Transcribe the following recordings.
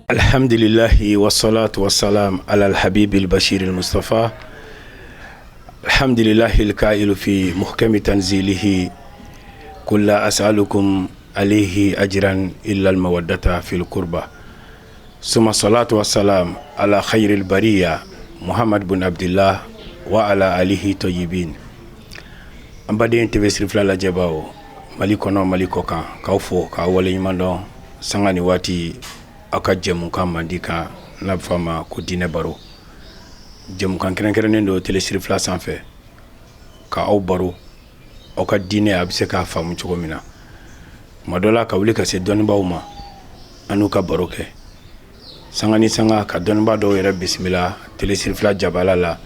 Alhamdulilahi wasalatu wasalam ala alhabibi albashir almustafa alhamdulilahi alkailu fi muhkami tanzilihi qul la as'alukum alayhi ajran illa almawaddata fil qurba summa salatu wasalam ala khayril bariya muhammad bin abdillah wa ala alihi tayyibin. An baden TV siri fila lajɛbaaw, Mali kɔnɔ, Mali kɔ kan, k'aw fo k'aw waleɲuman dɔn sanga ni waati aw ka jɛmukan mandi kan n'a bɛ fɔ a ma ko diinɛ baro. Jɛmukan kɛrɛnkɛrɛnnen don télé siri fila sanfɛ ka aw baro aw ka diinɛ a bɛ se k'a faamu cogo min na. Tuma dɔ la ka wuli ka se dɔnnibaaw ma an n'u ka baro kɛ sanga ni sanga, ka dɔnnibaa dɔw yɛrɛ bisimila télé siri fila jabala la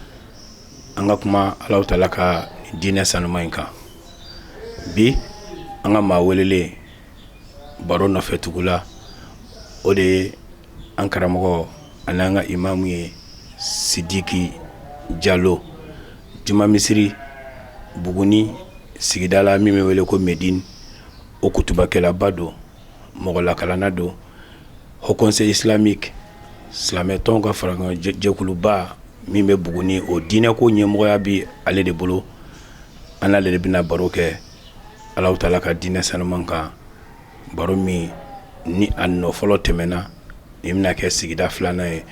an ka kuma Alahu taala ka diinɛ sanuma in kan. Bi an ka maa welelen baro nɔfɛ tugu la, o de ye an karamɔgɔ ani an ka imamu ye, Sidiki Jalo, juma misiri Buguni sigida la min bɛ wele ko Medine, o kutubakɛlaba don, mɔgɔ lakalanna don. Haut Conseil islamique, silamɛtɔnw ka fara jɛkuluba min bɛ Buguni, o diinɛko ɲɛmɔgɔya bɛ ale de bolo. An n'ale de bɛna baro kɛ Alahu taala ka diinɛ sanuman kan. Baro min ni a nɔ fɔlɔ tɛmɛna, nin bɛna kɛ sigida filanan ye.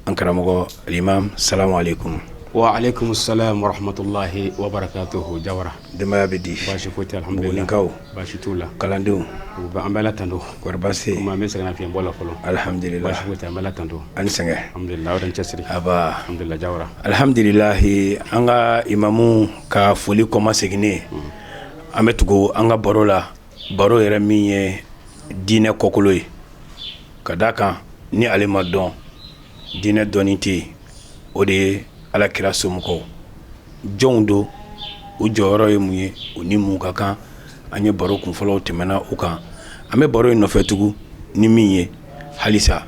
An karamɔgɔ alimam, salamu aleykum. Wa aleykum salam wa rahmatulahi wa barakatuhu. Jawara. Denbaya bɛ di? Baasi foyi tɛ, alhamdulillah. Bugunikaw? Baasi t'u la. Kalandenw? An bɛ Ala tando. Kɔri baasi tɛ yen? An bɛ sɛgɛnnafiɲɛbɔ la fɔlɔ. Alhamdulillah. Baasi foyi tɛ, an bɛ Ala tando. An ni sɛgɛn. Alhamdulillah, aw ni cɛsiri. Aba. Alhamdulillah, Jawara. Alhamdulilahi, an ka imamu ka foli kɔmaseginnen, an bɛ tugu an ka baro la, baro yɛrɛ min ye diinɛ kɔkolo ye, ka d'a kan ni ale ma dɔn, diinɛ dɔnni tɛ yen. O de ye Ala kira somɔgɔw. Jɔnw don, u jɔyɔrɔ ye mun ye, u ni mun ka kan? An ye baro kunfɔlɔw tɛmɛna u kan. An bɛ baro in nɔfɛ tugun ni min ye halisa,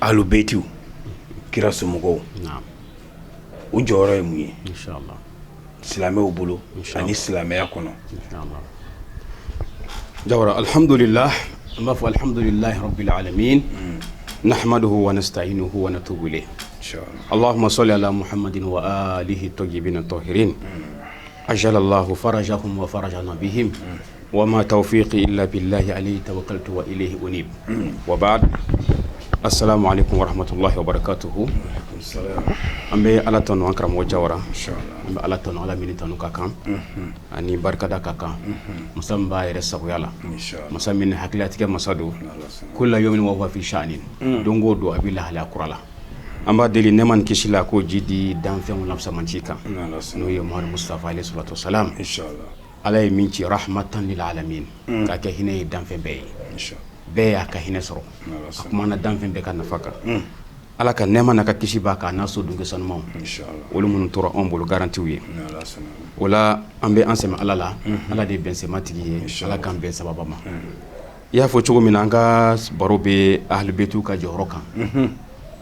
alu betiw, kira somɔgɔw, u jɔyɔrɔ ye mun ye silamɛw bolo ani silamɛya kɔnɔ? Jawara, alhamdulillah, an b'a fɔ alhamdulillahi rabbil alamin, nahmaduhu wa nasta'inuhu wa natubu ilayh, allahumma salli ala muhammadin wa alihi tayyibin tahirin, ajalallahu farajahum wa farajana bihim, wa ma tawfiqi illa billahi alayhi tawakkaltu wa ilayhi unib, wa ba'd. Assalamu alaikum wa rahmatullahi wa barakatuhu. An bɛ Ala tanu, an karamɔgɔ Jawara, an bɛ Ala tanu, Ala min ni tanu ka kan ani barikada ka kan, masa min b'a yɛrɛ sagoya la, masa min hakililatigɛ masa don, kulla yawmin wa huwa fi sha'nin, don o don a bɛ lahalaya kura la. An b'a deli nɛɛma ni kisi la k'o ji di danfɛnw lafisamaci kan, n'o ye Muhamadu Mustafa alayhi salatu wasalam. Ala ye min ci rahmatan lil alamin, k'a kɛ hinɛ ye danfɛn bɛɛ ye, bɛɛ y'a ka hinɛ sɔrɔ, a kumana danfɛn bɛɛ ka nafa kan. Ala ka nɛɛma n'a ka kisi b'a kan, n'a so dunke sanumaw, olu minnu tora anw bolo garantiw ye. O la an bɛ an sɛmɛ Ala la, Ala de ye bɛnsɛma tigi ye, Ala k'an bɛn sababa ma. I y'a fɔ cogo min na, an ka baro bɛ ahlubetiw ka jɔyɔrɔ kan.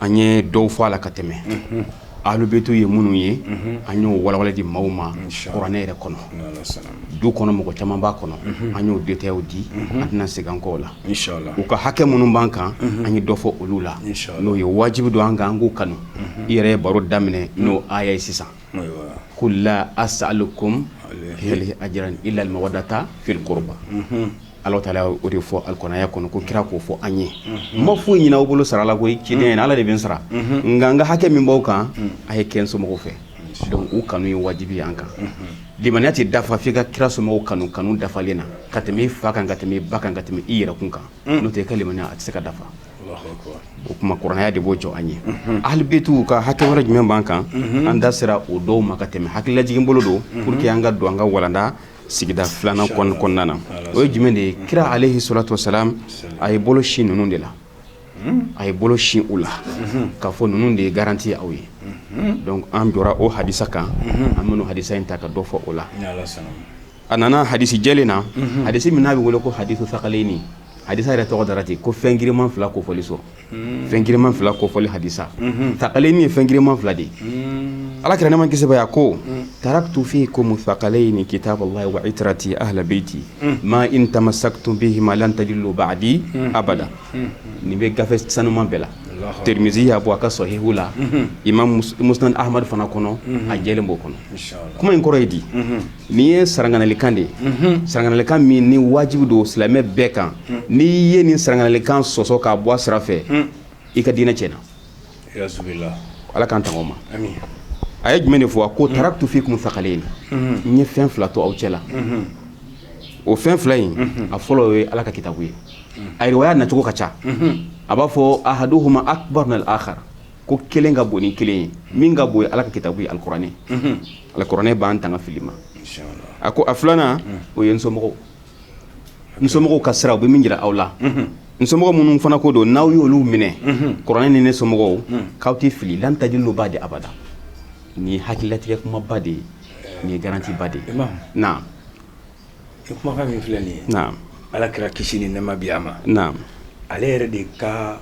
An ye dɔw fɔ a la ka tɛmɛ, ahlubetiw ye minnu ye, an y'o walawala di maaw ma kuranɛ yɛrɛ kɔnɔ. Du kɔnɔ mɔgɔ caman b'a kɔnɔ, an y'o détails di, an tɛna segin an kɔ o la. U ka hakɛ minnu b'an kan, an ye dɔ fɔ olu la, n'o ye wajibi don an kan an k'u kanu. I yɛrɛ ye baro daminɛ n'o aya ye sisan, qul la as'alukum alayhi ajran illa al-mawaddata fil qurba. Ala taala o de fɔ alikuranɛ kɔnɔ ko kira k'o fɔ an ye. N ma foyi ɲini aw bolo sara la koyi, ciden ye, Ala de bɛ n sara, nka n ka hakɛ min b'aw kan, a ye kɛ n somɔgɔw fɛ. Donc u kanu ye wajibi ye an kan. Limaniya tɛ dafa f'i ka kira somɔgɔw kanu kanu dafalen na, ka tɛmɛ i fa kan, ka tɛmɛ i ba kan, ka tɛmɛ i yɛrɛkun kan. N'o tɛ, i ka limaniya a tɛ se ka dafa. O kuma kuranɛ de b'o jɔ an ye. Ahlubetiw ka hakɛ wɛrɛ jumɛn b'an kan? An da sera o dɔw ma ka tɛmɛ, hakililajigin bolo don pour que an ka don an ka walanda sigida filanan kɔnɔna na. O ye jumɛn de ye? Kira alayhi salatu wasalam, a ye bolo sin ninnu de la, a ye bolo sin u la k'a fɔ ninnu de ye garantie ye aw ye. Donc an jɔra o hadisa kan, an bɛna hadisa in ta ka dɔ fɔ o la. A nana hadisi jɛlen na, hadisi min n'a bɛ wele ko hadisu sakaleyini. Hadisa yɛrɛ tɔgɔ dara ten ko fɛn giriman fila kofɔli sɔrɔ, fɛn giriman fila kofɔli hadisa. Sakaleyini ye fɛn giriman fila de ye. Ala kira nɛɛma kisi b'a ye ko taraktu fikum thaqalayni kitaballahi wa itrati ahla baiti ma in tamassaktum bihima lan tadillu ba'di abada. Nin bɛ gafe sanuman bɛɛ la. Tirmizi y'a bɔ a ka sahihu la, Imam Musnad Ahmad fana kɔnɔ, a jɛlen b'o kɔnɔ. Kuma in kɔrɔ ye di? Nin ye saranganalikan de ye, saranganalikan min ni wajibi don silamɛ bɛɛ kan. N'i ye nin saranganalikan sɔsɔ k'a bɔ a sira fɛ, i ka diinɛ tiɲɛna. Ala k'an tanga o ma. A ye jumɛn de fɔ? A ko taraktu fikum thaqalayni, n ye fɛn fila to aw cɛ la. O fɛn fila in, a fɔlɔ ye Ala ka kitabu ye. A riwaya nacogo ka ca, a b'a fɔ ahaduhuma akbar min al-akhar, ko kelen ka bon ni kelen ye. Min ka bon ye Ala ka kitabu ye, alikuranɛ. Alikuranɛ b'an tanga fili ma. A ko a filanan, o ye n somɔgɔw, n somɔgɔw ka sira, u bɛ min jira aw la. N somɔgɔw minnu fana ko don, n'aw y'olu minɛ, kuranɛ ni ne somɔgɔw, k'aw tɛ fili, lan tadillu ba'di abada. Nin ye hakililatigɛ kumaba de ye, nin ye garantie ba de ye. Naam. Ni kumakan min filɛ nin ye, naam, Ala kira kisi ni nɛɛma bi a ma, naam, ale yɛrɛ de ka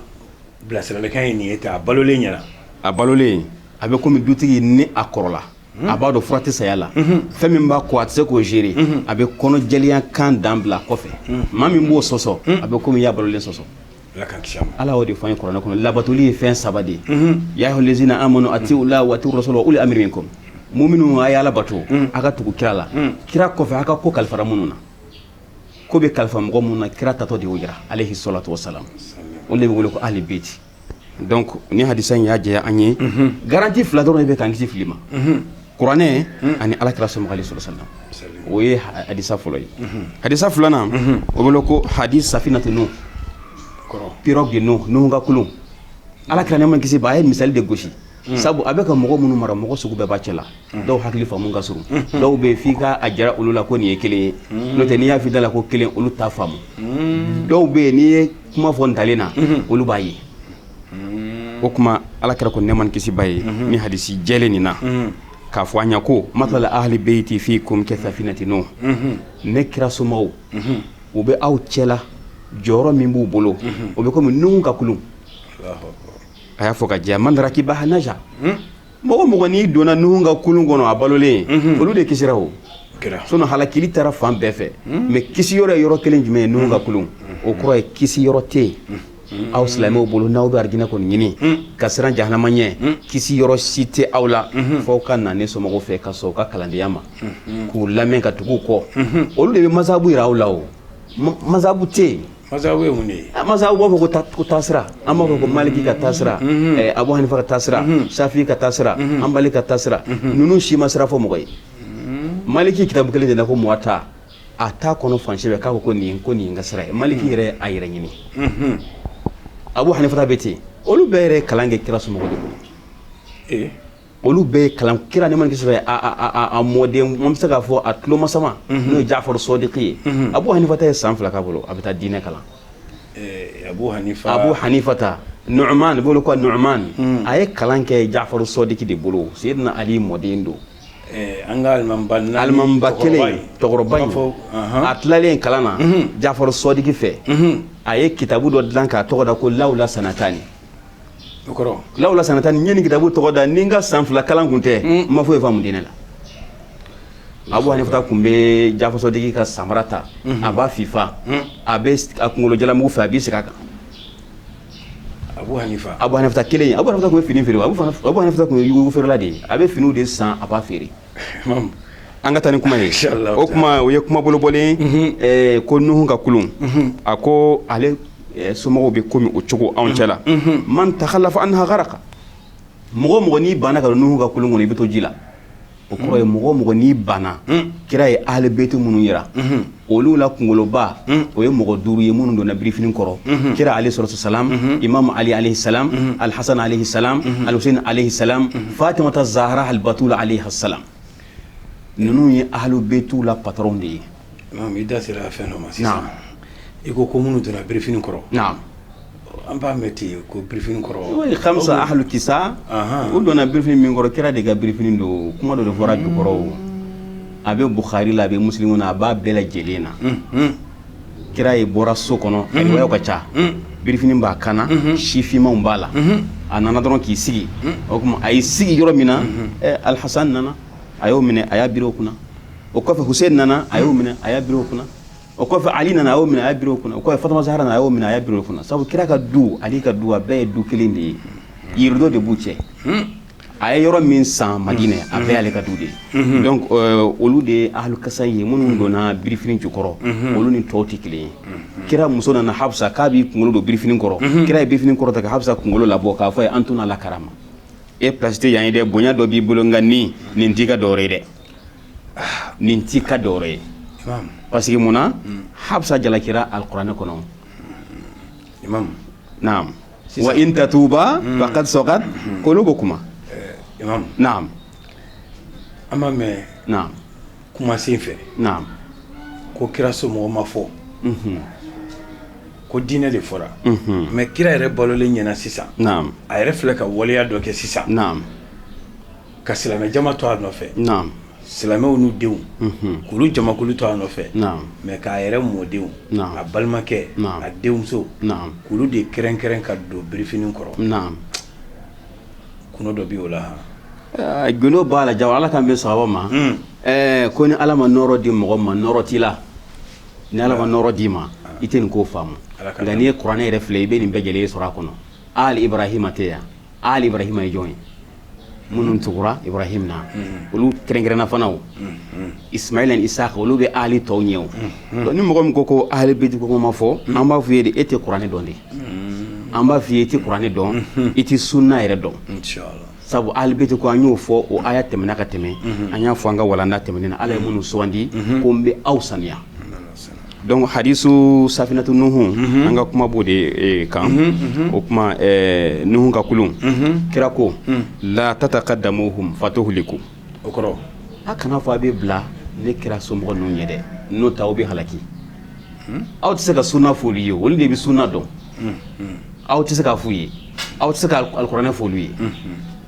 bilasiralikan ye nin ye ten, a balolen ɲɛna. A balolen, a bɛ komi dutigi ni a kɔrɔla, a b'a dɔn fura tɛ saya la, fɛn min b'a kɔ a tɛ se k'o gérer, a bɛ kɔnɔjɛlenya kan dan bila kɔfɛ. Maa min b'o sɔsɔ, a bɛ komi i y'a balolen sɔsɔ. Ala y'o de fɔ an ye kuranɛ kɔnɔ. Labatoli ye fɛn saba de ye. Ya ayyuhallazina amanu ati'u la wa ati'u rasula wa uli amri minkum. Muminnu, a ye Ala bato, a ka tugu kira la. Kira kɔfɛ, a ka ko kalifara minnu na, ko bɛ kalifa mɔgɔ minnu na, kira tatɔ de y'o jira, alayhi salatu wasalam, o de bɛ wele ko ahli beyti. Donc ni hadisa in y'a jɛya an ye, garantie fila dɔrɔn de bɛ k'an kisi fili ma, kuranɛ ani Ala kira somɔgɔ alayhi salatu wasalam. O ye hadisa fɔlɔ ye. Hadisa filanan, o bɛ ko hadis safinatu Nuh, pirogue de Nuh, Nuhu ka kulun. Ala kira nɛɛma kisi b'a ye, a ye misali de gosi, sabu a bɛ ka mɔgɔ minnu mara, mɔgɔ sugu bɛɛ b'a cɛ la. Dɔw hakili faamu ka surun, dɔw bɛ yen f'i ka a jira olu la ko nin ye kelen ye, n'o tɛ n'i y'a f'i da la ko kelen, olu t'a faamu. Dɔw bɛ yen, n'i ye kuma fɔ ntalen na, olu b'a ye. O tuma Ala kira ko nɛɛma ni kisi b'a ye ni hadisi jɛlen nin na k'a fɔ an ɲɛ ko matala ahli beyti fikum ka safinati Nuh, ne kira somɔgɔw, u bɛ aw cɛla, jɔyɔrɔ min b'u bolo, o bɛ komi Nuhu ka kulun. A y'a fɔ ka jɛ, man rakibaha naja. Mɔgɔ mɔgɔ n'i donna Nuhu ka kulun kɔnɔ, a balolen, olu de kisira. O sinon halakili taara fan bɛɛ fɛ, mais kisi yɔrɔ ye yɔrɔ kelen jumɛn ye? Nuhu ka kulun. O kɔrɔ ye kisi yɔrɔ tɛ yen aw silamɛw bolo. N'aw bɛ arijinɛ kɔni ɲini ka siran jahanama ɲɛ, kisi yɔrɔ si tɛ aw la f'aw ka na ne somɔgɔw fɛ, ka sɔn u ka kalandenya ma, k'u lamɛn, ka tugu u kɔ. Olu de bɛ masabu yira aw la. O masabu tɛ yen. Masabu ye mun de ye? Masabu b'a fɔ ko taasira. An b'a fɔ ko Maliki ka taasira, Abu Hanifa ka taasira, Shafi ka taasira, Hanbali ka taasira. Ninnu si ma sira fɔ mɔgɔ ye. Maliki kitabu kelen de na ko Muwata, a t'a kɔnɔ fan si fɛ k'a ko ko nin ka sira ye. Maliki yɛrɛ a yɛrɛ ɲini. Abu Hanifa bɛ ten. Olu bɛɛ yɛrɛ ye kalan kɛ kira somɔgɔw de bolo. Olu bɛɛ ye kalan kira nɛɛma ni kisi b'a ye a mɔden, an bɛ se k'a fɔ a tulomasama, n'o ye Jafaru Sɔdiki ye. Abu Hanifa ta ye san 2 k'a bolo, a bɛ taa diinɛ kalan. Abu Hanifa. Abu Hanifa ta, Nu'man bolo ko Nu'man, a ye kalan kɛ Jafaru Sɔdiki de bolo. Seydina Ali mɔden don. An ka alimamiba naani. Alimamiba kelen, cɛkɔrɔba in, a tilalen kalan na Jafaru Sɔdiki fɛ, a ye kitabu dɔ dilan k'a tɔgɔ da ko Lawula Sanatani. Lawula Sanatani, n ye nin kitabu tɔgɔ da ni n ka san 2 kalan kun tɛ, n ma foyi faamu diinɛ la. Abu Hanifa tun bɛ Jafaru Sɔdiki ka samara ta, a b'a fifa, a bɛ a kunkolo jalamugu fɛ, a b'i sigi a kan. Abu Hanifa. Abu Hanifa kelen. Abu Hanifa tun bɛ fini feere. Abu Hanifa tun ye yugu feerela de ye, a bɛ finiw de san, a b'a feere. An ka taa ni kuma ye. O kuma, o ye kuma bolobɔlen ko Nuhu ka kulun. A ko ale somɔgɔw bɛ komi o cogo anw cɛ la. Man takhalafa anha gharaka. Mɔgɔ mɔgɔ n'i banna ka don Nuhu ka kulun kɔnɔ, i bɛ to ji la. O kɔrɔ ye mɔgɔ mɔgɔ n'i banna kira ye ahli beyti minnu yira, olu la kunkoloba, o ye mɔgɔ duuru ye minnu donna birifini kɔrɔ: kira alayhi salatu salam, Imam Ali alayhi salam, Alhasan alayhi salam, Alhusain alayhi salam, Fatimata Zahra albatul alayhi salam. Ninnu ye ahli beytiw la patron de ye. Imam, i da sera fɛn dɔ ma sisan. I ko minnu donna birifini kɔrɔ. Naam. An b'a mɛn ten ko birifini kɔrɔ. O ye khamsa ahlu kisa. U donna birifini min kɔrɔ, kira de ka birifini don. Kuma dɔ de fɔra jukɔrɔ. O a bɛ Bukhari la, a bɛ Muslimu na, a b'a bɛɛ lajɛlen na. Kira ye bɔra so kɔnɔ, riwayaw ka ca, birifini b'a kan na, sifinmanw b'a la. A nana dɔrɔn k'i sigi. O tuma a y'i sigi yɔrɔ min na, Alhasan nana, a y'o minɛ, a y'a biri o kunna. O kɔfɛ Hussein nana, a y'o minɛ, a y'a biri o kunna. O kɔfɛ Ali nana, a y'o minɛ, a y'a biri o kunna. O kɔfɛ Fatima Zahara nana, a y'o minɛ, a y'a biri o kunna. Sabu kira ka du, Ali ka du, a bɛɛ ye du kelen de ye, yirido de b'u cɛ. A ye yɔrɔ min san Madinɛ, a bɛɛ y'ale ka du de ye. Donc olu de ye ahlu kasa ye. Minnu donna birifini jukɔrɔ, olu ni tɔw tɛ kelen ye. Kira muso nana, Hafsa, k'a b'i kunkolo don birifini kɔrɔ. Kira ye birifini kɔrɔ ta ka Hafsa kunkolo labɔ k'a fɔ a ye: "An la karama, e place tɛ yan ye dɛ. Bonya dɔ b'i bolo, nka nin t'i ka dɔwɛrɛ ye dɛ, nin t'i ka dɔwɛrɛ ye." Parce que mun na? Hafsa jalakira alikuranɛ kɔnɔ. Imam. Naam. Wa in tatuba faqad sagat qulubukuma. Imam. Naam. An b'a mɛn kumasen fɛ ko kira somɔgɔ ma fɔ, ko diinɛ de fɔra. Mais kira yɛrɛ balolen ɲɛna sisan, a yɛrɛ filɛ ka waleya dɔ kɛ sisan ka silamɛ jama to a nɔfɛ, silamɛw n'u denw, k'olu jamakulu to a nɔfɛ, mais k'a yɛrɛ mɔdenw, a balimakɛ, a denmuso, k'olu de kɛrɛnkɛrɛn ka don birifini kɔrɔ. Kungo dɔ bɛ o la? Gundo b'a la. Jawa, Ala k'an bɛn sababa ma. Ko ni Ala ma nɔrɔ di mɔgɔ ma, nɔrɔ t'i la. Ni Ala ma nɔrɔ d'i ma, i tɛ nin ko faamu. Nka n'i ye kuranɛ yɛrɛ filɛ, i bɛ nin bɛɛ lajɛlen sɔrɔ a kɔnɔ. Ali Ibrahima tɛ yan? Ali Ibrahima ye jɔn ye? Minnu tugura Ibrahim na, olu kɛrɛnkɛrɛnna fana. O Ismaila ni Isaka, olu bɛ Ali tɔw ɲɛ. O donc ni mɔgɔ min ko ko ahli beyti ko ma fɔ, an b'a f'i ye de, e tɛ kuranɛ dɔn de. An b'a f'i ye, i tɛ kuranɛ dɔn, i tɛ sunna yɛrɛ dɔn. Sabu ahli beyti ko, an y'o fɔ, o aya tɛmɛna ka tɛmɛ. An y'a fɔ an ka walanda tɛmɛnen na, Ala ye minnu sugandi ko n bɛ aw saniya. Donc hadisu safinatu nuhu, an ka kuma b'o de kan. O kuma Nuhu ka kulun, kira ko: la tataqaddamuhum fatuhliku. O kɔrɔ? A kana fɔ a bɛ bila ne kira somɔgɔ ninnu ɲɛ dɛ, n'o tɛ aw bɛ halaki. Aw tɛ se ka sunna f'olu ye, olu de bɛ sunna dɔn. Aw tɛ se k'a f'u ye, aw tɛ se ka alikuranɛ f'olu ye.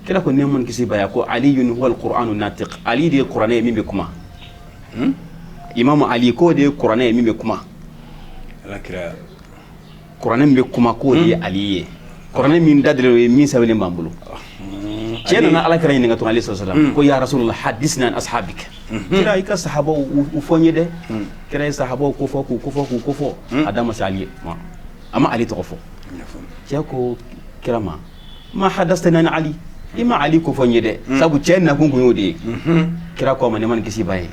Kira ko, nɛɛma ni kisi b'a ye, ko aliyun huwa alqur'anu natiq. Ali de ye kuranɛ ye min bɛ kuma. Imam Ali k'o de ye kuranɛ ye min bɛ kuma. Kuranɛ min bɛ kuma, k'o de ye Ali ye. Kuranɛ min da o ye, min sɛbɛnnen b'an bolo. Cɛ nana Ala kira ɲininka tun, alayhi salam, ko ya rasulullah, hadisna an ashabik. Kira, i ka sahabaw u fɔ n ye dɛ. Kira ye sahabaw ko fɔ, k'u kofɔ, k'u kofɔ, a da ma se Ali ye, a ma Ali tɔgɔ fɔ. Cɛ ko kira ma: ma hadastani an Ali, i ma Ali ko fɔ n ye dɛ. Sabu cɛ nakun kun y'o de ye. Kira ko a ma, nɛɛma ni kisi b'a ye: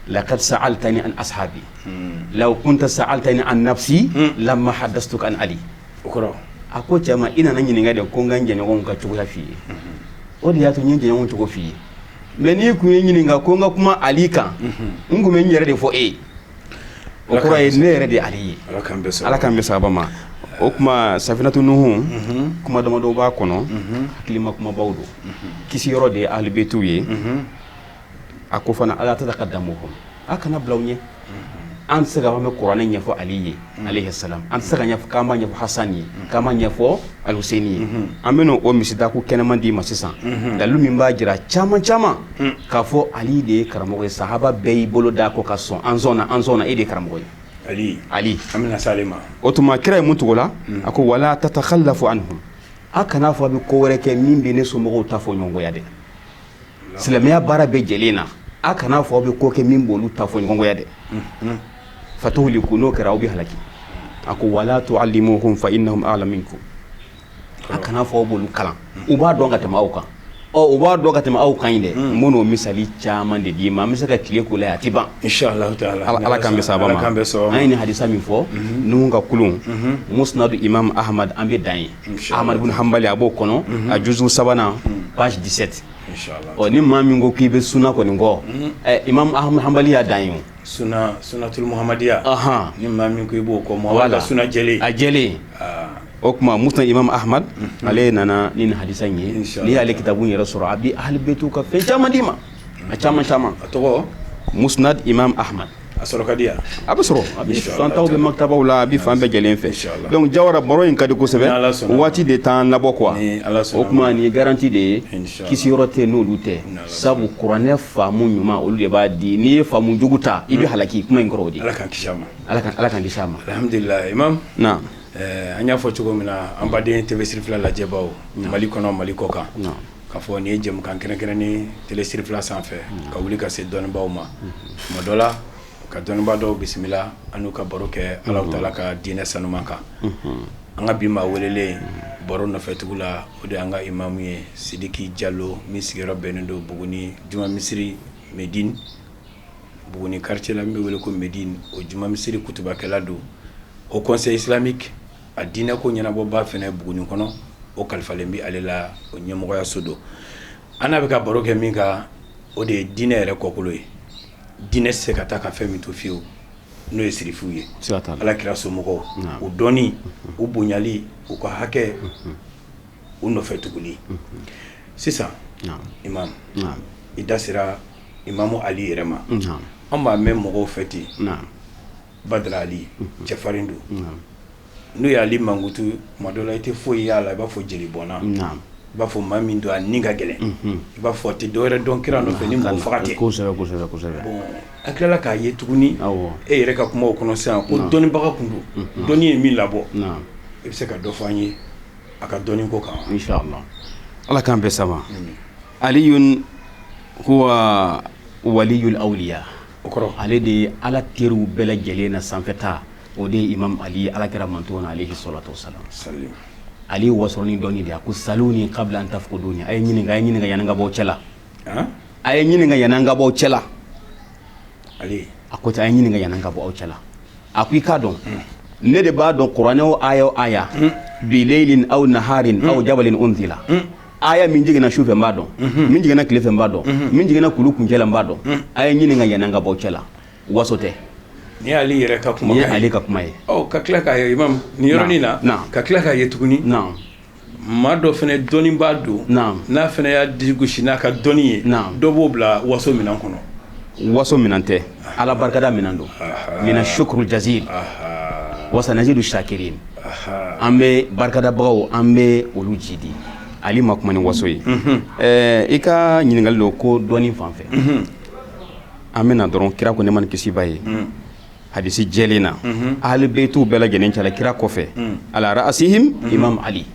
laqad sa'altani an ashabi, law kunta sa'altani an nafsi lamma hadastuka an Ali. O kɔrɔ? A ko cɛ ma, i nana ɲininka de ko n ka n jɛɲɔgɔnw ka cogoya f'i ye, o de y'a to n ye n jɛɲɔgɔnw cogo f'i ye. Mais n'i kun ye ɲininka ko n ka kuma Ali kan, n kun bɛ n yɛrɛ de fɔ e ye. O kɔrɔ ye ne yɛrɛ de ye Ali ye. Ala k'an bɛn sababa ma. O kuma safinatu nuhu, kuma damadɔ b'a kɔnɔ, hakilima kumabaw don. Kisi yɔrɔ de ye ahlibetiw ye. A ko fana ala tataqaddamuhum, a kana bila u ɲɛ. An tɛ se ka fɔ an bɛ kuranɛ ɲɛfɔ Ali ye alayhi salam, an tɛ se ka ɲɛfɔ k'an b'a ɲɛfɔ Hasan ye, k'an b'a ɲɛfɔ Alhuseni ye. An bɛ o misidaku kɛnɛman d'i ma sisan, dalilu min b'a jira caman caman k'a fɔ Ali de ye karamɔgɔ ye. Sahaba bɛɛ y'i bolo da kɔ ka sɔn: an sɔnna, an sɔnna, e de ye karamɔgɔ ye. Ali. Ali. An bɛna s'ale ma. O tuma kira ye mun tugu la? A ko wala tatakhallafu anhum, a kana fɔ a bɛ ko wɛrɛ kɛ min bɛ ne somɔgɔw ta fɔ ɲɔgɔnya dɛ. Silamɛya baara bɛɛ jɛlen na, a kana fɔ aw bɛ ko kɛ min b'olu ta fɔ ɲɔgɔnya dɛ. Fatuhliku, n'o kɛra aw bɛ halaki. A ko wala tuallimuhum fa innahum a'lamu minkum, a kana fɔ aw b'olu kalan, u b'a dɔn ka tɛmɛ aw kan. Ɔ, u b'a dɔn ka tɛmɛ aw kan in dɛ. N b'o misali caman de d'i ma, an bɛ se ka tile k'o la yan, a tɛ ban. Inshallah taala. Ala k'an bɛ sababa ma. An ye nin hadisa min fɔ, Nuhu ka kulun, Musnadu Imam Ahmad, an bɛ dan ye. Ahmad ibn Hanbali, a b'o kɔnɔ, a juzu sabanan, page 17. Ɔ, ni maa min ko k'i bɛ suna kɔni kɔ, ɛ, Imam Ahmad Hanbali y'a dan ye o. Suna, sunatul muhammadiya. Ni maa min ko i b'o kɔ, Muhamadu ka suna jɛlen. A jɛlen. O tuma Musnad Imam Ahmad, ale nana ni nin hadisa in ye. N'i y'ale kitabu yɛrɛ sɔrɔ, a bɛ ahli beyitiw ka fɛn caman d'i ma, a caman caman. A tɔgɔ? Musnad Imam Ahmad. A sɔrɔ ka di yan. A bɛ sɔrɔ, a bɛ fantaw bɛ maktabaw la, a bɛ fan bɛɛ lajɛlen fɛ. Donc Jawara, baro in ka di kosɛbɛ, waati de t'an labɔ quoi. O tuma nin ye garantie de ye, kisiyɔrɔ tɛ n'olu tɛ, sabu kuranɛ faamu ɲuman olu de b'a di. N'i ye faamu jugu ta, i bɛ halaki. Kuma in kɔrɔ o de. Ala k'an kisi a ma. Ala k'an kisi a ma. Alhamdulillah, imam. Naam. An y'a fɔ cogo min na, an baden TV Sirifila lajɛbaw, Mali kɔnɔ, Mali kɔ kan, k'a fɔ nin ye jɛmukan kɛrɛnkɛrɛnnen télé Sirifila sanfɛ, ka wuli ka se dɔnnibaaw ma. Tuma dɔ la, ka dɔnnibaa dɔw bisimila, an n'u ka baro kɛ Alahu taala ka diinɛ sanuman kan. An ka bi maa welelen baro nɔfɛtugu la, o de y'an ka imamu ye, Sidiki Jalo, min sigiyɔrɔ bɛnnen don Buguni Juma Misiri Medine, Buguni quartier la min bɛ wele ko Medine, o Juma Misiri kutubakɛla don. Haut Conseil islamique a diinɛ ko ɲɛnabɔba fana Buguni kɔnɔ, o kalifalen bɛ ale la, o ɲɛmɔgɔyaso don. An n'a bɛ ka baro kɛ min kan, o de ye diinɛ yɛrɛ kɔkolo ye. Diinɛ tɛ se ka taa ka fɛn min to fiyewu, n'o ye sirifuw ye, Ala kira somɔgɔw, u dɔnni, u bonyali, u ka hakɛ, u nɔfɛ tuguli. Sisan imam, i da sera imamu Ali yɛrɛ ma. An b'a mɛn mɔgɔw fɛ ten, Badara Ali cɛfarin don. N'u y'ale mankutu, tuma dɔ la i tɛ foyi y'a la, i b'a fɔ jeli bɔnna, i b'a fɔ maa min don a ni ka gɛlɛn, i b'a fɔ a tɛ dɔwɛrɛ dɔn kira nɔfɛ ni mɔgɔ faga tɛ. Bon, an tilala k'a ye tuguni e yɛrɛ ka kumaw kɔnɔ sisan ko dɔnnibaga tun don, dɔnni ye min labɔ. I bɛ se ka dɔ fɔ an ye a ka dɔnni ko kan? Inshallah, Ala k'an bɛɛ sama. Aliyun huwa waliyul awliya. O kɔrɔ? Ale de ye Ala teriw bɛɛ lajɛlen na sanfɛta, o de ye imam Ali ye, Ala kira mantɔn na, alayhi salatu wasalam. Ali wasɔrɔ ni dɔnni de ye. A ko saluni qabla an tafquduni, a ye ɲininka, a ye ɲininka yanni n ka bɔ aw cɛ la. A ye ɲininka yanni n ka bɔ aw cɛ la. Ali. A ko ten, a ye ɲininka yanni n ka bɔ aw cɛ la. A ko i k'a dɔn, ne de b'a dɔn kuranɛ o aya o aya, bileylin aw naharin aw jabalin unzila, aya min jiginna su fɛ n b'a dɔn, min jiginna tile fɛ n b'a dɔn, min jiginna kulu kuncɛ la n b'a dɔn. A ye ɲininka yanni n ka bɔ aw cɛ la. Waso tɛ. Nin ye Ali yɛrɛ ka kuma ye. Ali ka kuma ye. Ɔ, ka tila k'a ye, imam, nin yɔrɔnin na, ka tila k'a ye tuguni, maa dɔ fana dɔnnibaa don, n'a fana y'a disi gosi n'a ka dɔnni ye, dɔ b'o bila waso minɛn kɔnɔ. Waso minɛn tɛ, Ala barikada minɛn don. Mina shukuru jazil wa sanazidu shakirin, an bɛ barikadabagaw, an bɛ olu jidi. Ali ma kuma ni waso ye. I ka ɲininkali don ko dɔnni fan fɛ, an bɛna dɔrɔn kira ko nɛɛma ni kisi b'a ye, hadisi jɛlen na, ahli beyitiw bɛɛ lajɛlen cɛla kira kɔfɛ, ala ra'asihim imam Ali.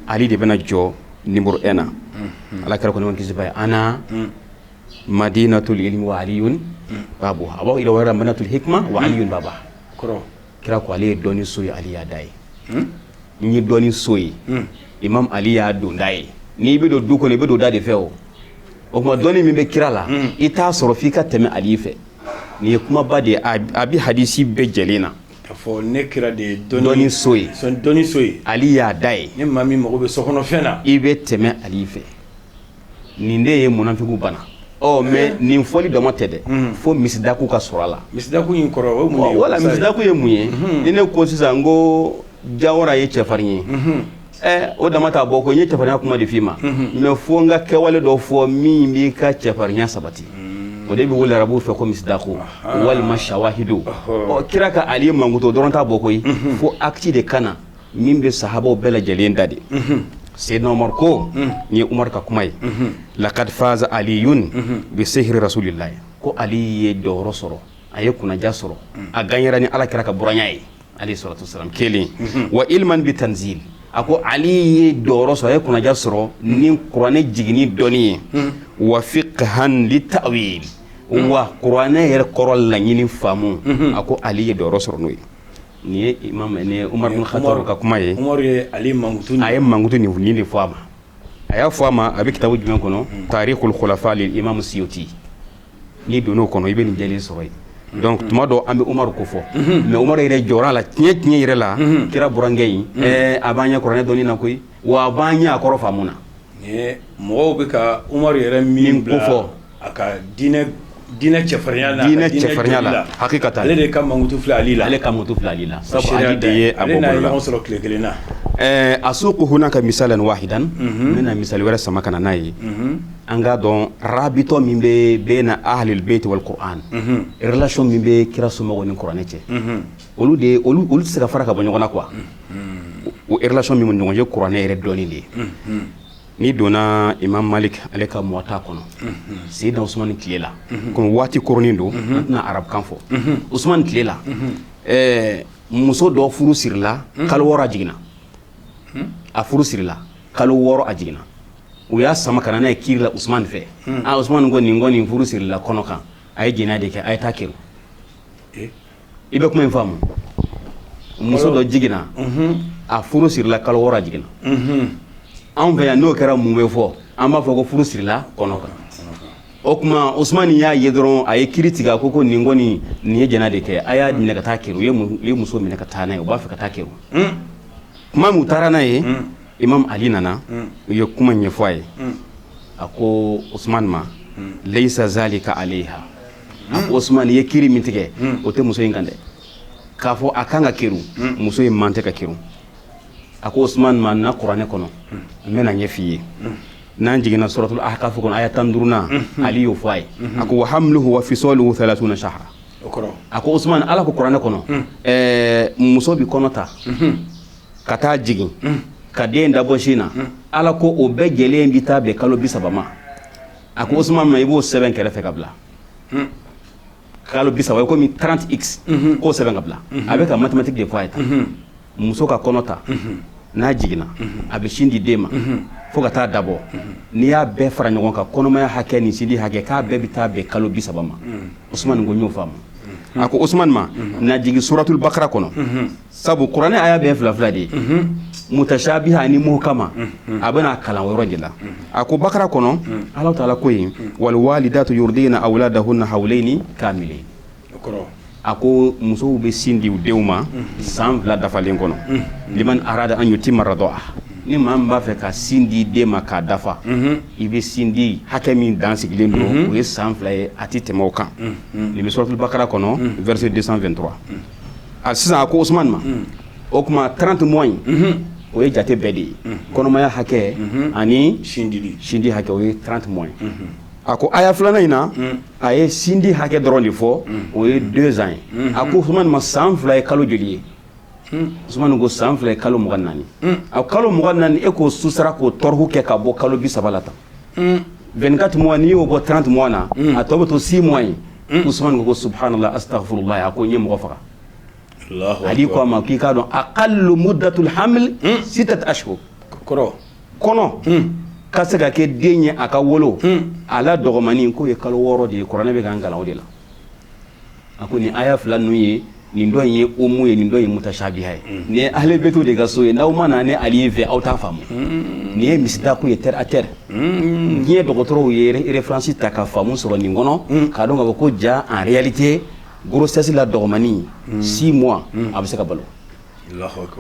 Ali de bɛna jɔ numéro 1 na. Ala kira ko nɛɛma ni kisi b'a ye, ana madinatul ilmi wa aliyun babuha, a b'aw ila wɛrɛ madinatul hikma wa aliyun babuha. Kɔrɔ? Kira ko ale ye dɔnni so ye, Ali y'a da ye. N ye dɔnni so ye, imam Ali y'a donda ye. N'i bɛ don du kɔnɔ, i bɛ don da de fɛ. O tuma dɔnni min bɛ kira la, i t'a sɔrɔ f'i ka tɛmɛ Ali fɛ. Nin ye kumaba de ye, a bɛ hadisi bɛɛ jɛlen na. K'a fɔ ne kira de ye dɔnni so ye, dɔnni so ye, Ali y'a da ye. Ni maa min mago bɛ sokɔnɔfɛn na, i bɛ tɛmɛ Ali fɛ. Nin de ye munafigiw bana. Ɔ, mais nin fɔli dama tɛ dɛ, fo misidaku ka sɔrɔ a la. Misidaku in kɔrɔ, o ye mun ye? Wala, misidaku ye mun ye? Ni ne ko sisan n ko Jawara ye cɛfarin ye, ɛ, o dama t'a bɔ ko n ye cɛfarinya kuma de f'i ma, mais fo n ka kɛwale dɔ fɔ min b'i ka cɛfarinya sabati. O de bɛ wele arabuw fɛ ko misidaku walima shawahidu. Ɔ, kira ka Ali mankutu dɔrɔn t'a bɔ koyi, fo acte de ka na min bɛ sahabaw bɛɛ lajɛlen da de. Seydina Umar ko, nin ye Umar ka kuma ye, lakad faza aliyun bi sihri rasulillahi, ko Ali ye jɔyɔrɔ sɔrɔ, a ye kunnaja sɔrɔ, a gagnera ni Ala kira ka buranya ye, alayhi salatu wasalam. Kelen wa ilman bi tanzil, a ko Ali ye jɔyɔrɔ sɔrɔ, a ye kunnaja sɔrɔ ni kuranɛ jiginni dɔnni ye, wa fiqhan li ta'wil, wa kuranɛ yɛrɛ kɔrɔ laɲini faamu, a ko Ali ye jɔyɔrɔ sɔrɔ n'o ye. Nin ye imam, nin ye Umar bin Khattab ka kuma ye. Umar ye Ali mankutu. A ye mankutu nin de fɔ a ma. A y'a fɔ a ma, a bɛ kitabu jumɛn kɔnɔ? Tarikhul Khulafa lil Imam Suyuti. N'i donn'o kɔnɔ, i bɛ nin jɛlen sɔrɔ yen. Donc tuma dɔ an bɛ Umaru ko fɔ, mais Umaru yɛrɛ jɔra a la tiɲɛ tiɲɛ yɛrɛ la. Kira burankɛ in, a b'an ɲɛ kuranɛ dɔnni na koyi, wa a b'an ɲɛ a kɔrɔ faamu na. Mɔgɔw bɛ ka Umaru yɛrɛ min ko fɔ a ka diinɛ Diinɛ cɛfarinya la. Diinɛ cɛfarinya la, hakikatan. Ale de ka mankutu filɛ Ali la. Ale ka mankutu filɛ Ali la, sabu Ali de ye a bɔ bolo la. Ale n'a ye ɲɔgɔn sɔrɔ tile kelen na. Asuqu hunaka misalan wahidan, n bɛna misali wɛrɛ sama ka na n'a ye. An k'a dɔn rabitɔ min bɛ bena ahlil bait wal Qur'an, relation min bɛ kira somɔgɔw ni kuranɛ cɛ, olu de olu tɛ se ka fara ka bɔ ɲɔgɔn na quoi. O relation min b'u ni ɲɔgɔn cɛ, kuranɛ yɛrɛ dɔnni de ye. N'i donna Imam Malik ale ka Muwata kɔnɔ, Seyidina Usumani tile la, komi waati koronnen don, an tɛna arabukan fɔ. Usumani tile la, muso dɔ furu sirila kalo 6, a jiginna. A furu sirila kalo 6, a jiginna. U y'a sama ka na n'a ye kiri la Usumani fɛ. Aa, Usumani ko nin kɔni furu sirila kɔnɔ kan, a ye jɛnɛya de kɛ, a ye taa kɛrun. I bɛ kuma in faamu? Muso dɔ jiginna, a furu sirila kalo 6, a jiginna. Anw fɛ yan, n'o kɛra, mun bɛ fɔ? An b'a fɔ ko furu sirila kɔnɔ kan. O tuma Usumani y'a ye dɔrɔn, a ye kiri tigɛ. A ko nin kɔni, nin ye jɛnɛ de kɛ, a y'a minɛ ka taa kɛrun. U ye muso minɛ ka taa n'a ye, u b'a fɛ ka taa kɛrun. Tuma min u taara n'a ye, Imam Ali nana, u ye kuma ɲɛfɔ a ye. A ko Usumani ma: laysa zalika alayha. A ko Usumani, i ye kiri min tigɛ, o tɛ muso in kan dɛ. K'a fɔ a kan ka kerun, muso in man tɛ ka kerun. A ko Usumani ma: na kuranɛ kɔnɔ, n bɛna ɲɛf'i ye. N'an jiginna suratul ahqaf kɔnɔ, aya 15nan, Ali y'o fɔ a ye. A ko: wa hamluhu wa fisaluhu thalathuna shahra. A ko Usumani, Ala ko kuranɛ kɔnɔ, muso bi kɔnɔ ta ka taa jigin ka den dabɔ sin na, Ala ko o bɛɛ jɛlen bi taa bɛn kalo 30 ma. A ko Usumani ma, i b'o sɛbɛn kɛrɛfɛ ka bila, kalo 30 ye komi 30x, k'o sɛbɛn ka bila. A bɛ ka mathématique de fɔ a ye tan. Muso ka kɔnɔ ta, n'a jiginna, a bɛ sin di den ma fo ka taa dabɔ, n'i y'a bɛɛ fara ɲɔgɔn kan, kɔnɔmaya hakɛ ni sindi hakɛ, k'a bɛɛ bɛ taa bɛn kalo 30 ma. Usumani ko n y'o faamu. A ko Usumani ma: na jigin suratul bakara kɔnɔ, sabu kuranɛ aya bɛɛ fila fila de ye, mutashabiha ni muhkama. A bɛna kalan o yɔrɔ de la. A ko bakara kɔnɔ, Ala taala ko yen: wal walidatu yurdina awladahunna hawlaini kamilain. A ko musow bɛ sin di u denw ma san 2 dafalen kɔnɔ. Liman arada an yutimma radaa, ni maa min b'a fɛ ka sin di den ma k'a dafa, i bɛ sin di hakɛ min dan sigilen don, o ye san 2 ye, a tɛ tɛmɛ o kan. Nin bɛ suratul bakara kɔnɔ, verset 223. A sisan, a ko Usumani ma, o tuma 30 mois in, o ye jate bɛɛ de ye, kɔnɔmaya hakɛ ani sindi hakɛ, o ye 30 mois ye. A ko aya filanan in na, a ye sindi hakɛ dɔrɔn de fɔ, o ye 2 ans ye. A ko Usumani ma, san 2 ye kalo joli ye? Usumani ko san 2 ye kalo 24. A kalo 24, e k'o susara k'o tɔrɔku kɛ ka bɔ kalo 30 la tan, 24 mois, n'i y'o bɔ 30 mois na, a tɔ bɛ to 6 mois ye. Usumani ko subhanallah, astaghfirullah. A ko n ye mɔgɔ faga. Ali ko a ma k'i k'a dɔn aqallu muddatul haml sitat ashhur. Kɔnɔ ka se ka kɛ den ye, a ka wolo, a la dɔgɔmani k'o ye kalo 6 de ye. Kuranɛ bɛ k'an kalan o de la. A ko nin aya fila ninnu ye, nin dɔ in ye umu ye, nin dɔ ye mutashabiha ye. Nin ye ahlul baytu de ka so ye. N'aw ma na ni Ali ye fɛ, aw t'a faamu. Nin ye misidaku ye, terre à terre. Diɲɛ dɔgɔtɔrɔw ye référence ta ka faamu sɔrɔ nin kɔnɔ, k'a dɔn k'a fɔ ko ja, en réalité, grossesse la dɔgɔmani, 6 mois, a bɛ se ka balo.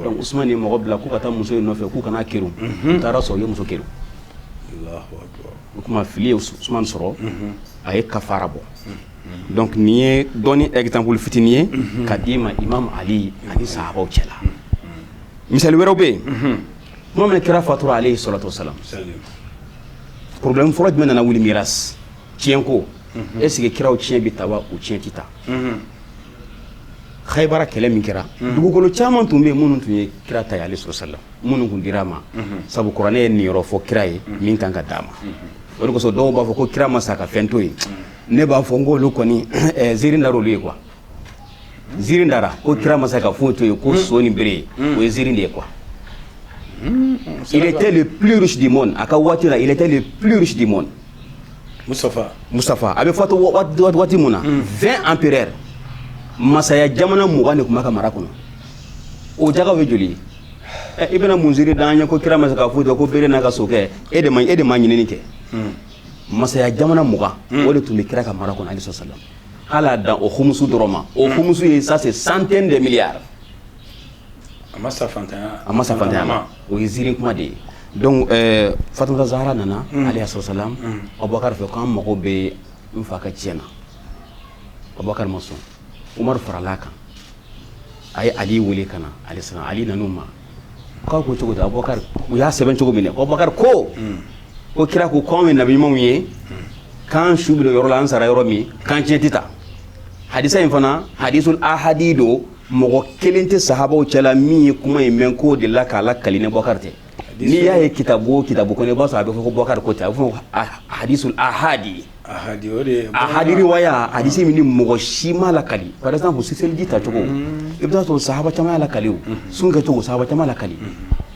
Donc Usumani ye mɔgɔ bila k'u ka taa muso in nɔfɛ, k'u kana kerun. U taara sɔrɔ u ye muso kerun. O tuma fili ye Usumani sɔrɔ, a ye kafara bɔ. Donc nin ye dɔɔni exemple fitinin ye ka d'i ma Imam Ali ani sahabaw cɛla. Misali wɛrɛw bɛ yen. Tuma min kira fatura, alayhi salatu wasalam, problème fɔlɔ jumɛn nana wuli? Miras, tiɲɛ ko. Est ce que kiraw tiɲɛ bɛ ta wa, u tiɲɛ tɛ ta? Khaybara kɛlɛ min kɛra, dugukolo caman tun bɛ yen minnu tun ye kira ta ye, alayhi salatu wasalam, minnu tun dira a ma, sabu kuranɛ ye niyɔrɔ fɔ kira ye min kan ka d'a ma. O de kosɔn dɔw b'a fɔ ko kira ma sa ka fɛn to yen. Ne b'a fɔ n k'olu kɔni ziiri dara olu ye quoi. Ziiri dara ko kira ma sa ka foyi to yen, ko so ni bere, o ye ziiri de ye quoi. Il était le plus riche du monde a ka waati la, il était le plus riche du monde. Mustafa. Mustafa, a bɛ fatu waati mun na, 20 empereurs, masaya jamana 20 de tun b'a ka mara kɔnɔ. O jagaw ye joli ye? I bɛna mun ziiri d'an ye ko kira ma se ka foyi to, ko bere n'a ka sokɛ? E de ma ɲinini kɛ. Masaya jamana 20, o de tun bɛ kira ka mara kɔnɔ, alayhi salam. Hali a dan o humusu dɔrɔn ma, o humusu ye, ça c'est centaine de milliards. A ma sa fantanya. A ma sa fantanya ma, o ye ziiri kuma de ye. Donc Fatumata Zahara nana, alayhi salam, Abubakar fɛ, k'an mago bɛ n fa ka tiɲɛ na. Abubakar ma sɔn. Umaru farala a kan, a ye Ali wele ka na. Ali sara, Ali nan'u ma k'aw ko cogo di? Abubakar, u y'a sɛbɛn cogo min na, ko Abubakar ko kira ko k'anw ye nabi ɲumanw ye, k'an su bɛ don yɔrɔ la, an sara yɔrɔ min, k'an tiɲɛ tɛ ta. Hadisa in fana, hadisul ahadi don. Mɔgɔ kelen tɛ sahabaw cɛla min ye kuma in mɛn k'o de la k'a lakali ni Abubakar tɛ. N'i y'a ye kitabu o kitabu kɔnɔ, i b'a sɔrɔ a bɛ fɔ ko Bubakar ko ten, a bɛ fɔ ko hadisul ahadi. Ahadi, o de ye ahadi riwaya, hadisi min ni mɔgɔ si ma lakali. Par exemple, seliji tacogo, i bɛ taa sɔrɔ sahaba caman y'a lakali, o sun kɛcogo, sahaba caman lakali.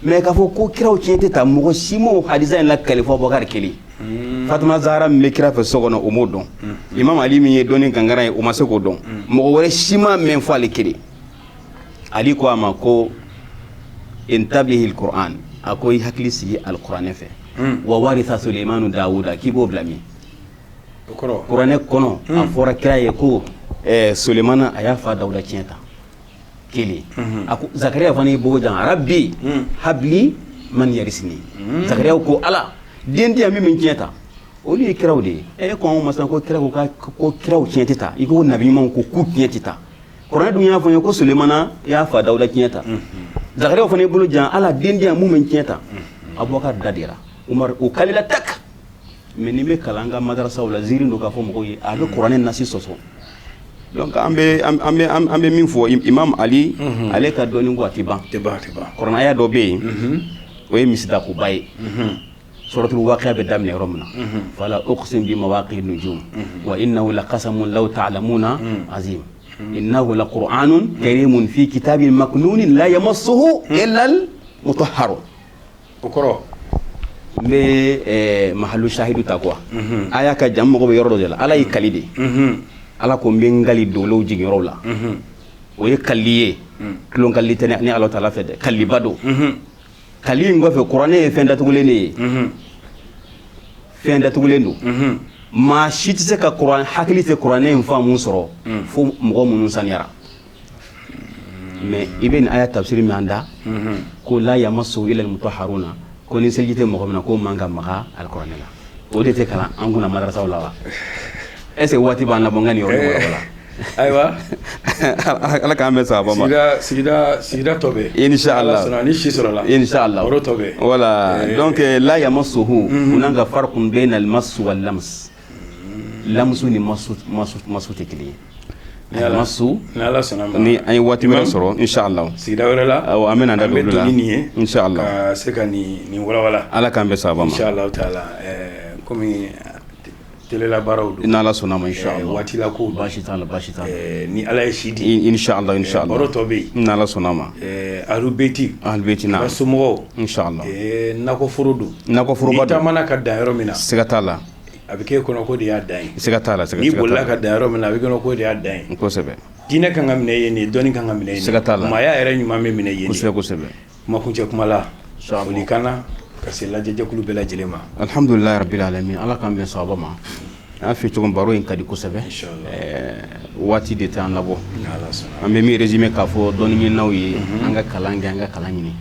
Mais k'a fɔ ko kiraw tiɲɛ tɛ ta, mɔgɔ si ma o hadisa in lakali fo Abubakar kelen. Fatima Zahara min bɛ kira fɛ so kɔnɔ, o m'o dɔn. Imam Ali min ye dɔnni kankara ye, o ma se k'o dɔn. Mɔgɔ wɛrɛ si ma mɛn fo ale kelen. Ali ko a ma ko intabihi alquran, a ko i hakili sigi alquranɛ fɛ. Wa waritha Suleimanu Dawuda, k'i b'o bila min? Kuranɛ kɔnɔ, a fɔra kira ye ko Sulemana a y'a fa Dawuda tiɲɛ ta kelen. A ko Zakariya fana y'i bolo jan, rabbi habli man yarisini. Zakariya ko Ala, den di yan min bɛ tiɲɛ ta. Olu ye kiraw de ye. E ko anw ma sisan ko kira ko ko kiraw tiɲɛ tɛ ta, i ko nabi ɲumanw ko k'u tiɲɛ tɛ ta. Kuranɛ dun y'a fɔ n ye ko Sulemana y'a fa Dawuda tiɲɛ ta. Zakariya fana y'i bolo jan, Ala, den di yan mun bɛ tiɲɛ ta. Abubakar da dira Umar, o kalila tak. Mais n'i bɛ kalan an ka madarasaw la, ziiri don k'a fɔ mɔgɔw ye, a bɛ kuranɛ nasi sɔsɔ. Donc an bɛ min fɔ, Imam Ali, ale ka dɔnni ko a tɛ ban. Kuranɛ aya dɔ bɛ yen, o ye misidakoba ye. Suratul waqi'a bɛ daminɛ yɔrɔ min na, fala uqsim bi mawaqi nujum wa innahu laqasamun law ta'lamuna azim innahu laqur'anun karimun fi kitabin maknunin la yamassuhu illa al mutahharun. O kɔrɔ? N bɛ mahalu shahidu ta quoi. Aya ka jan, mɔgɔ bɛ yɔrɔ dɔ de la, Ala y'i kali de. Ala ko n bɛ n kali dolow jigiyɔrɔw la. O ye kali ye, tulon kali tɛ ni Ala taala fɛ dɛ, kaliba don. Kali in kɔfɛ, kuranɛ ye fɛn datugulen de ye, fɛn datugulen don. Maa si tɛ se ka kuran hakili tɛ kuranɛ in faamu sɔrɔ fo mɔgɔ minnu saniyara. Mais i bɛ nin aya tafsiri min an da ko la yamassuhu illa almutahharuna, ko ni seliji tɛ mɔgɔ min na, k'o man ka maga alikuranɛ la, o de tɛ kalan an kunna madarasaw la wa? Est ce que waati b'an labɔ n ka nin yɔrɔ in la? Ayiwa. Ala k'an bɛn sababa ma. Sigida tɔ bɛ. Inshallah. Ni si sɔrɔla. Inshallah. Baro tɔ bɛ. Voilà, donc la yamassuhu, hunaka farqun bayna al-mass wal lams. Lamsu ni masu, masu, masu tɛ kelen ye. Masu. Ni Ala sɔnna ma. Ni an ye waati wɛrɛ sɔrɔ, inshallah. Sigida wɛrɛ la. Awɔ, an bɛna da don olu la. An bɛ don ni nin ye. Inshallah. Ka se ka nin walawala. Ala k'an bɛn sababa ma. Inshallah taala, komi telela baaraw don. N'Ala sɔnna ma, inshallah. Waati la kow don. Baasi t'a la, baasi t'a la. Ni Ala ye si di. Inshallah, inshallah. Baro tɔ bɛ yen. N'Ala sɔnna ma. Ahlul Beyti. Ahlul Beyti na. Ka somɔgɔw. Inshallah. Nakɔforo don. Nakɔforoba don. N'i taamana ka dan yɔrɔ min na. Siga t'a la. A bɛ k'e kɔnɔ ko de y'a dan ye. Siga t'a la, siga t'a la. N'i bolila ka dan yɔrɔ min na, a bɛ k'e kɔnɔ ko de y'a dan ye. Kosɛbɛ. Diinɛ kan ka minɛ yen de, dɔnni kan ka minɛ yen de. Siga t'a la. Maaya yɛrɛ ɲuman bɛ minɛ yen de. Kosɛbɛ, kosɛbɛ. Kumakuncɛ kuma la. Folikan na ka se lajɛjɛkulu bɛɛ lajɛlen ma. Alhamdulilayi rabbil alamin, Ala k'an bɛn sababa ma. An y'a fɔ cogo min, baro in ka di kosɛbɛ. Waati de tɛ an labɔ. An bɛ min résumé k'a fɔ dɔnni ɲininaw ye, an ka kalan kɛ, an ka kalan ɲini.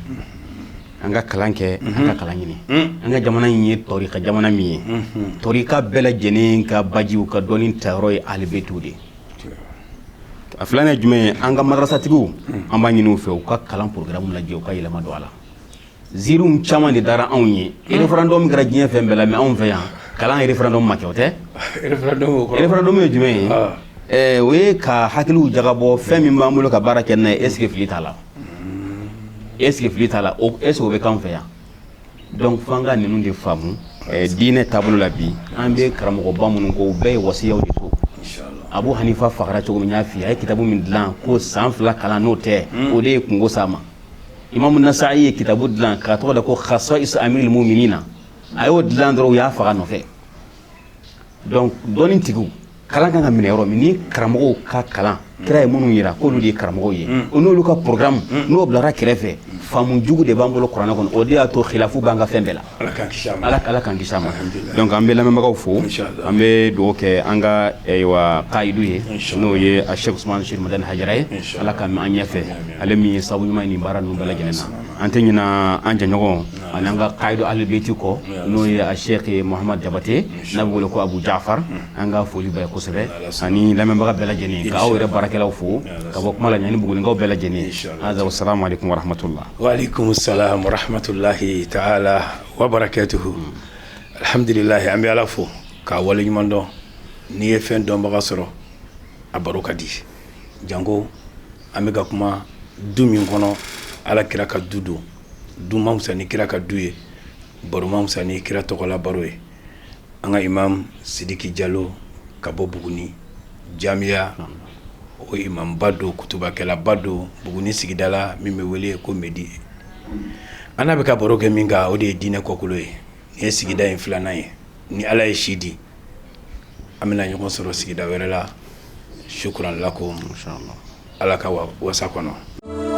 An ka kalan kɛ, an ka kalan ɲini. An ka jamana in ye tɔrika jamana min ye, tɔrika bɛɛ lajɛlen ka bajiw ka dɔnni tayɔrɔ ye Ahlul Beytiw de ye. A filanan ye jumɛn ye? An ka madrasatigiw, an b'a ɲini u fɛ u ka kalan programme lajɛ, u ka yɛlɛma don a la. Ziiriw caman de dara anw ye. Référendum kɛra diɲɛ fɛn bɛɛ la, mais anw fɛ yan kalan référendum ma kɛ, o tɛ? Référendum ye jumɛn ye? O ye ka hakiliw jagabɔ fɛn min b'an bolo ka baara kɛ n'a ye, est ce que fili t'a la? Est ce que fili t'a la? Est ce que o bɛ k'an fɛ yan? Donc f'an ka ninnu de faamu diinɛ taabolo la. Bi an bɛ karamɔgɔba minnu ko, u bɛɛ ye wasiyaw de to. Abu Hanifa fagara cogo min, n y'a f'i ye, a ye kitabu min dilan ko san 2 kalan n'o tɛ, o de ye kungo s'a ma. Imamu Nasa'i ye kitabu dilan k'a tɔgɔ da ko Khasa'is Amiril Muminina, a y'o dilan dɔrɔn u y'a faga nɔfɛ. Donc dɔnni tigiw, kalan kan ka minɛ yɔrɔ min, ni karamɔgɔw ka kalan, kira ye minnu yira k'olu de ye karamɔgɔw ye, o n'olu ka programme n'o bilara kɛrɛfɛ, faamu jugu de b'an bolo kuranɛ kɔnɔ. O de y'a to khilafu b'an ka fɛn bɛɛ la. Ala k'an kisi a ma. Donc an bɛ lamɛnbagaw fo, an bɛ dugawu kɛ an ka ayiwa kayidu ye, n'o ye a Cheikh Ousmane Chérif Madani Hajara ye. Ala ka an ɲɛfɛ, ale min ye sababu ɲuman ye nin baara ninnu bɛɛ lajɛlen na. An tɛ ɲina an jɛɲɔgɔn ani an ka kayidu alibeti kɔ, n'o ye a Sɛki Muhamad Jabate, n'a bɛ wele ko Abu Jafar. An ka foli b'a ye kosɛbɛ, ani lamɛnbaga bɛɛ lajɛlen, k'aw yɛrɛ baarakɛlaw fo ka bɔ kuma la ɲani Bugunikaw bɛɛ lajɛlen. Hada, salamu aleykum warahmatullah. Waaleykum salam warahmatullahi taala wabarakatuhu. Alhamdulilahi, an bɛ Ala fo k'a waleɲuman dɔn. N'i ye fɛn dɔnbaga sɔrɔ, a baro ka di. Janko an bɛ ka kuma du min kɔnɔ, Ala kira ka du don, du man fisa ni kira ka du ye, baro man fisa ni kira tɔgɔla baro ye. An ka imam Sidiki Jalo ka bɔ Buguni jamiya, o imamba don, kutubakɛlaba don Buguni sigida la min bɛ wele ko Medi. An n'a bɛ ka baro kɛ min kan, o de ye diinɛ kɔkolo ye. Nin ye sigida in filanan ye. Ni Ala ye si di, an bɛna ɲɔgɔn sɔrɔ sigida wɛrɛ la. Shukran lakum, Ala ka wasa kɔnɔ.